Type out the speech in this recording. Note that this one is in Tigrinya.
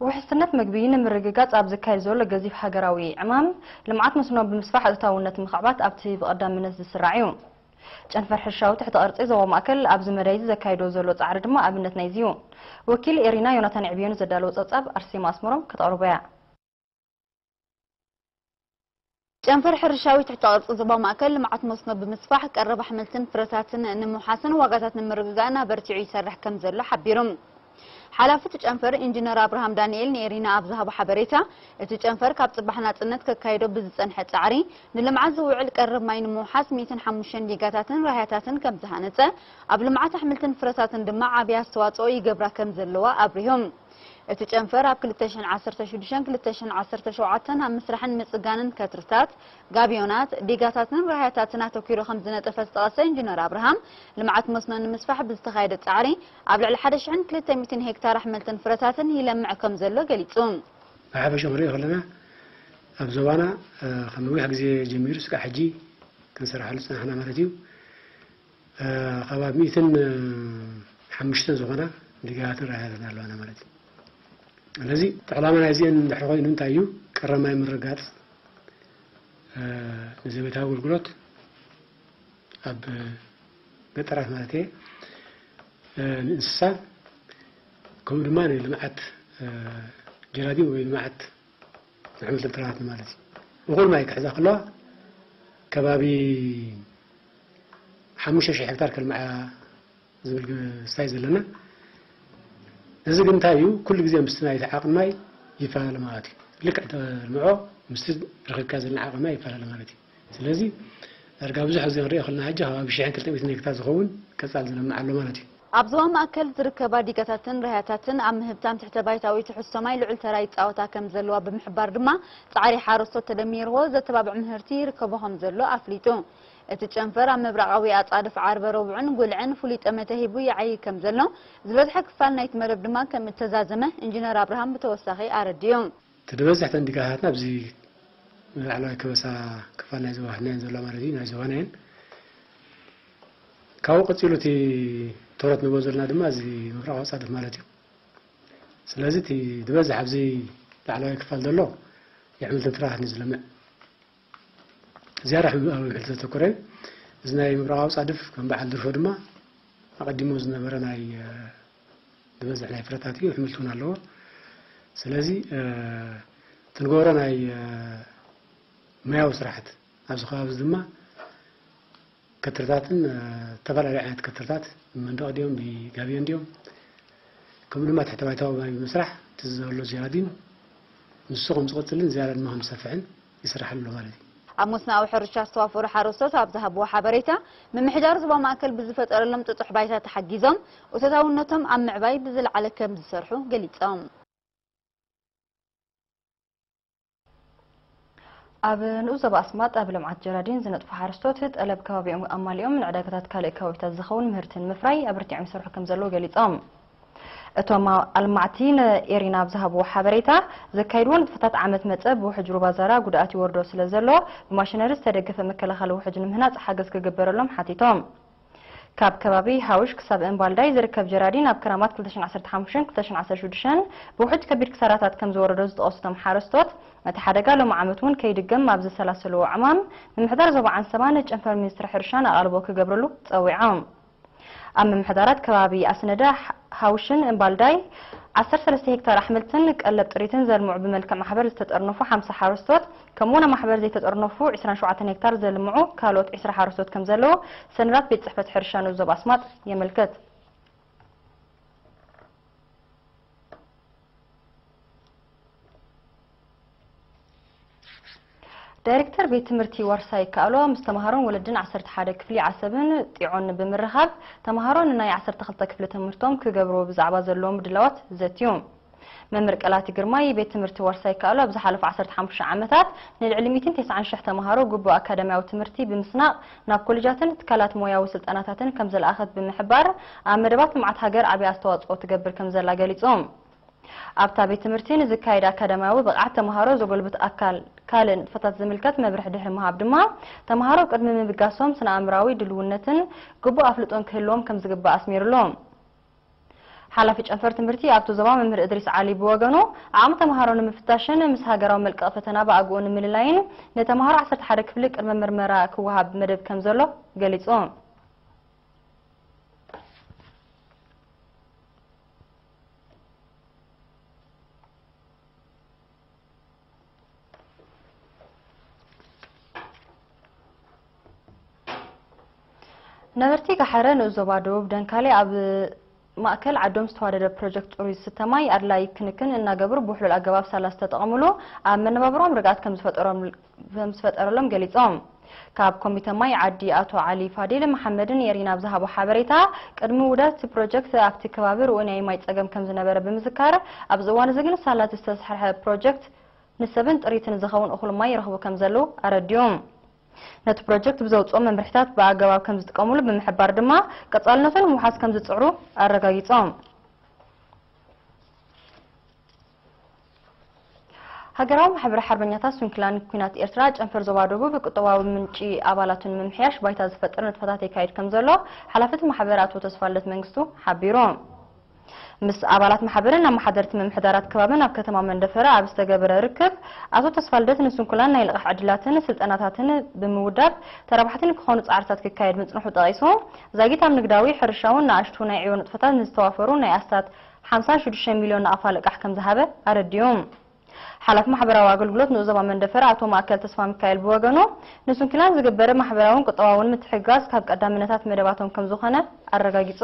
ውሕስነት ምግቢ ንምርግጋጽ ኣብ ዝካየድ ዘሎ ገዚፍ ሃገራዊ ዕማም፣ ልምዓት መስኖ ብምስፋሕ እታውነት ምኽዕባት ኣብቲ ብቐዳምነት ዝስራዕ እዩ። ጨንፈር ሕርሻዊ ትሕተ ቅርጺ ዞባ ማእከል ኣብዚ መዳይ እዚ ዘካይዶ ዘሎ ጻዕሪ ድማ ኣብነት ናይዚ እዩ። ወኪል ኤሪና ዮናታን ዕብዮን ዘዳለዎ ጸብጻብ ኣርሴማ ኣስመሮም ከተቕርቦ እያ። ጨንፈር ሕርሻዊ ትሕተ ቅርጺ ዞባ ማእከል ልምዓት መስኖ ብምስፋሕ ቀረብ ኣሕምልትን ፍረታትን ንምውሓስን ዋጋታት ንምርግጋእን ኣበርቲዑ ይሰርሕ ከም ዘሎ ሓቢሩ። ሓላፊ እቲ ጨንፈር ኢንጂነር ኣብርሃም ዳንኤል ንኤሪና ኣብ ዝሃቦ ሓበሬታ፣ እቲ ጨንፈር ካብ ጽባሕ ናጽነት ከካይዶ ብዝጸንሐ ጻዕሪ፣ ንልምዓት ዝውዕል ቀረብ ማይ ንምውሓስ ሚእትን ሓሙሽተን ዲጋታትን ራህያታትን ከም ዝሃነጸ፣ ኣብ ልምዓት ኣሕምልትን ፍረታትን ድማ ዓቢ ኣስተዋጽኦ ይገብራ ከም ዘለዋ ኣብሪሁ። እቲ ጨንፈር ኣብ ክልተ ሽሕን ዓሰርተ ሽዱሽተን ክልተ ሽሕን ዓሰርተ ሸውዓተን ኣብ ምስራሕን ምጽጋንን ከትርታት፣ ጋብዮናት፣ ዲጋታትን ራህያታትን ኣተኲሩ ከም ዝነጠፈ ዝጠቐሰ ኢንጂነር ኣብርሃም፣ ልምዓት መስኖ ንምስፋሕ ብዝተኻየደ ጻዕሪ ኣብ ልዕሊ ሓደ ሽሕን ክልተ ሚእትን ሄክታር ኣሕምልትን ፍረታትን ይለምዕ ከም ዘሎ ገሊጹ። ብሓፈሻ ክንሪኦ ከለና ኣብ ዞባና፣ እ፣ ካብ ነዊሕ ግዜ ጀሚሩ እስካብ ሕጂ ክንሰርሓሉ ዝጸናሕና ማለት እዩ። እ፣ ከባቢ ሚእትን ሓሙሽተን ዝኾና ዲጋታትን ራህያታትን ኣለዋና ማለት እዩ። ስለዚ እቲ ዕላማ ናይዚአን እንድሕር ኮይኑ እንታይ እዩ? ቀረብ ማይ ምርጋጽ፣ እ፣ ንዘቤታዊ ኣገልግሎት ኣብ ገጠራት ማለት እየ፣ እ፣ ንእንስሳ ከምኡ ድማ ንልምዓት፣ እ፣ ጀራዲን ወይ ልምዓት ኣሕምልትን ፍረታትን ማለት እዩ። እኹል ማይ ክሕዛ ከለዋ ከባቢ ሓሙሽተ ሽሕ ሄክታር ከልምዓ ዝብል ግ-፣ ስታይ ዘለና። እዚ ግን እንታይ እዩ? ኩሉ ግዜ ምስቲ ናይቲ ዓቕን ማይ ይፈላለ ማለት እዩ። ልክዕ ተልምዖ ምስቲ ረኺብካ ዘለና ዓቕን ማይ ይፈላለ ማለት እዩ። ስለዚ ዳርጋ ብዙሕ ግዜ ክንሪኦ ከለና ሕጂ ከባቢ ሽሕን ክልተ ሚእትን ሄክታር ዝኸውን ቀጻሊ ዝለምዕ ኣሎ ማለት እዩ። ኣብ ዞባ ማእከል ዝርከባ ዲጋታትን ራህያታትን ኣብ ምህብታም ትሕተ ባይታዊ ትሕዝቶ ማይ ልዑል ተራ ይጻወታ ከም ዘለዋ ብምሕባር ድማ፣ ጻዕሪ ሓረስቶት ተደሚርዎ ዘተባብዕ ምህርቲ ይርከቦ ከም ዘሎ ኣፍሊጡ። እቲ ጨንፈር ኣብ ምብራቓዊ ኣጻድፍ ዓርበ ረቡዕን ጉልዕን ፍሉይ ጠመተ ሂቡ ይዓዪ ከም ዘሎ፣ ዝበዝሐ ክፋል ናይቲ መደብ ድማ ከም እተዛዘመ ኢንጂነር ኣብርሃም ብተወሳኺ ኣረዲኡ። እቲ ዝበዝሕ ተን ዲጋታትና ኣብዚ ላዕለዋይ ከበሳ ክፋል ናይ ዞባ ህናየን ዘሎ ማለት እዩ፣ ናይ ዞባ ህናየን። ካብኡ ቀጺሉ እቲ ትኹረት ንህቦ ዘለና ድማ እዚ ምብራቕ ኣጻድፍ ማለት እዩ። ስለዚ እቲ ዝበዝሕ ኣብዚ ላዕለዋይ ክፋል ዘሎ የሕምልትን ፍራፍረን እዩ ዝለምዕ። ዝያዳ ሕም-፣ ኣብ ሕምልቲ ዘተኮረ እዩ። እዚ ናይ ምብራቕ ኣጻድፍ ከም በዓል ድርፎ ድማ ኣቐዲሙ ዝነበረ ናይ፣ እ፣ ዝበዝሕ ናይ ፍረታት እዩ፣ ኣሕምልቲ እውን ኣለዎ። ስለዚ፣ እ፣ እቲ ንገብሮ ናይ፣ እ፣ ሞያዊ ስራሕቲ ኣብዚ ከባቢ እዚ ድማ ከትርታትን፣ እ፣ ዝተፈላለዩ ዓይነት ከትርታት ብመንደቕ ድዮም፣ ብጋብዮን ድዮም፣ ከምኡ ድማ ትሕተ ባይታዊ ማይ ብምስራሕ እቲ ዘሎ ጀራዲን ንሱ ከም ዝቕጽልን ዝያዳ ድማ ከም ዝሰፍሕን ይስራሕ ኣሎ ማለት እዩ። ኣብ መስኖኣዊ ሕርሻ ዝተዋፈሩ ሓረስቶት ኣብ ዝሃብዎ ሓበሬታ፣ ምምሕዳር ዞባ ማእከል ብዝፈጠረሎም ጥጡሕ ባይታ ተሓጊዞም፣ እቶታውነቶም ኣብ ምዕባይ ብዝለዓለ ከም ዝሰርሑ ገሊጾም። ኣብ ንኡስ ዞባ ኣስማጥ ኣብ ልምዓት ጀራዲን ዝነጥፉ ሓረስቶት፣ ጠለብ ከባቢኦም ኣማሊኦም ንዕዳጋታት ካልእ ከባቢታት ዝኸውን ምህርቲ ንምፍራይ ኣበርቲዖም ይሰርሑ ከም ዘለዉ ገሊጾም። እቶም ኣልማዕቲ ንኤሪና ኣብ ዝሃብዎ ሓበሬታ፣ ዘካይድዎ ንጥፈታት ዓመት መጸ ብውሕጅ ሩባ ዛራ ጉድኣት ይወርዶ ስለ ዘሎ፣ ብማሽነሪ ዝተደገፈ መከላኸሊ ውሕጅ ንምህናጽ ሓገዝ ክግበረሎም ሓቲቶም። ካብ ከባቢ ሃውሽ ክሳብ እምባልዳይ ዝርከብ ጀራዲን ኣብ ክራማት ክልተ ሽሕን ዓሰርተ ሓሙሽተን ክልተ ሽሕን ዓሰርተ ሽዱሽተን ብውሕጅ ከቢድ ክሳራታት ከም ዝወረዶ ዝጠቐሱ እቶም ሓረስቶት፣ እቲ ሓደጋ ሎሚ ዓመት እውን ከይድገም ኣብ ዘሰላሰልዎ ዕማም፣ ምምሕዳር ዞባ ዓንሰባን ጨንፈር ሚኒስትሪ ሕርሻን ኣቓልቦ ክገብርሉ ጸዊዖም። ኣብ ምምሕዳራት ከባቢ ኣስነደ፣ ሓ-፣ ሃውሽን እምባልዳይ ዓሰርተ ሰለስተ ሄክታር ኣሕምልትን ቀለብ ጥሪትን ዘልምዑ ብመልክዕ ማሕበር ዝተጠርነፉ ሓምሳ ሓረስቶት፣ ከምኡውን ኣብ ማሕበር ዘይተጠርነፉ ዕስራን ሸውዓተን ሄክታር ዘልምዑ ካልኦት ዕስራ ሓረስቶት ከም ዘለዉ ሰነዳት ቤት ጽሕፈት ሕርሻ ንኡስ ዞባ ኣስማጥ የመልክት። ዳይሬክተር ቤት ትምህርቲ ዋርሳይ ይከኣሎ ምስ ተምሃሮን ወለድን ዓሰርተ ሓደ ክፍሊ ዓሰብን ጢዖን ብምርኻብ፣ ተምሃሮ ንናይ ዓሰርተ ክልተ ክፍሊ ትምህርቶም ክገብርዎ ብዛዕባ ዘለዎም ምድላዋት ዘትዩ። መምህር ቀላቲ ግርማይ፣ ቤት ትምህርቲ ዋርሳይ ይከኣሎ ኣብ ዝሓለፉ ዓሰርተ ሓሙሽተ ዓመታት ንልዕሊ ሚእትን ተስዓን ሽሕ ተምሃሮ ግቡእ ኣካዳሚያዊ ትምህርቲ ብምስናቕ፣ ናብ ኮሌጃትን ትካላት ሞያዊ ስልጠናታትን ከም ዘልኣኸት ብምሕባር፣ ኣብ መደባት ልምዓት ሃገር ዓቢ ኣስተዋጽኦ ትገብር ከም ዘላ ገሊጹ። ኣብታ ቤት ትምህርቲ ንዝካየድ ኣካዳሚያዊ ብቕዓት ተምሃሮ ዘጎልብት ኣካል ካልእ ንጥፈታት ዝምልከት መብርሒ ድሕሪ ምሃብ ድማ፣ ተምሃሮ ቅድሚ ምብጋሶም ስነ-ኣእምራዊ ድልውነትን ግቡእ ኣፍልጦን ክህልዎም ከም ዝግባእ ኣስሚሩሎም። ሓላፊ ጨንፈር ትምህርቲ ኣብቲ ዞባ መምህር እድሪስ ዓሊ ብወገኑ፣ ዓቕሚ ተምሃሮ ንምፍታሽን ምስ ሃገራዊ መልቀቕ ፈተና ብኣግኡ ንምልላይን፣ ንተምሃሮ ዓሰርተ ሓደ ክፍሊ ቅድመ ምርመራ ክወሃብ መደብ ከም ዘሎ ገሊጹ። ነበርቲ ጋሓረ ንኡስ ዞባ ደቡብ ደንካሊ ኣብ ማእከል ዓዶም ዝተዋደደ ፕሮጀክት ጽሩይ ዝስተ ማይ ኣድላዪ ክንክን እናገበሩ ብውሕሉል ኣገባብ ሳላ ዝተጠቐምሉ ኣብ መነባብሮም ርግኣት ከም ዝፈጠሮም-፣ ከም ዝፈጠረሎም ገሊጾም። ካብ ኮሚተ ማይ ዓዲ ኣቶ ዓሊ ፋዲል መሓመድን የሪን ኣብ ዝሃቦ ሓበሬታ፣ ቅድሚ ውዳት እቲ ፕሮጀክት ኣብቲ ከባቢ ርኡይ ናይ ማይ ጸገም ከም ዝነበረ ብምዝካር፣ ኣብዚ እዋን እዚ ግን ሳላ ዝተሰርሐ ፕሮጀክት ንሰብን ጥሪትን ዝኸውን እኹል ማይ ይረኽቡ ከም ዘለዉ ኣረዲኦም። ነቲ ፕሮጀክት ብዘውፅኦም መምርሒታት ብኣገባብ ከም ዝጥቀምሉ ብምሕባር ድማ ቀፃልነቱ ንምውሓስ ከም ዝፅዕሩ ኣረጋጊፆም። ሃገራዊ ማሕበር ሓርበኛታት ስንኩላን ኲናት ኤርትራ ጨንፈር ዞባ ደቡብ ቁጠባዊ ምንጪ ኣባላቱ ንምምሕያሽ ባይታ ዝፈጥር ንጥፈታት የካይድ ከም ዘሎ ሓላፊ እቲ ማሕበር ኣቶ ተስፋልደት መንግስቱ ሓቢሩ። ምስ ኣባላት ማሕበርን ኣመሓደርቲ ምምሕዳራት ከባብን ኣብ ከተማ መንደፈራ ኣብ ዝተገበረ ርክብ፣ ኣቶ ተስፋልደት ንስንኩላን ናይ ልቓሕ ዕድላትን ስልጠናታትን ብምውዳብ ተረባሕቲ ንክኾኑ ፃዕርታት ክካየድ ምፅንሑ ጠቒሱ፣ ዛጊት ኣብ ንግዳዊ፣ ሕርሻውን ንኣሽቱ ናይ ዕዮ ንጥፈታት ንዝተዋፈሩ ናይ ኣስታት ሓምሳን ሽዱሽተ ሚልዮን ናቕፋ ልቃሕ ከም ዝሃበ ኣረዲኡ። ሓላፊ ማሕበራዊ ኣገልግሎት ንኡስ ዞባ መንደፈራ ኣቶ ማእከል ተስፋ ሚካኤል ብወገኑ፣ ንስንኩላን ዝግበር ማሕበራውን ቁጠባውን ምትሕግጋዝ ካብ ቀዳምነታት መደባቶም ከም ዝኾነ ኣረጋጊጹ።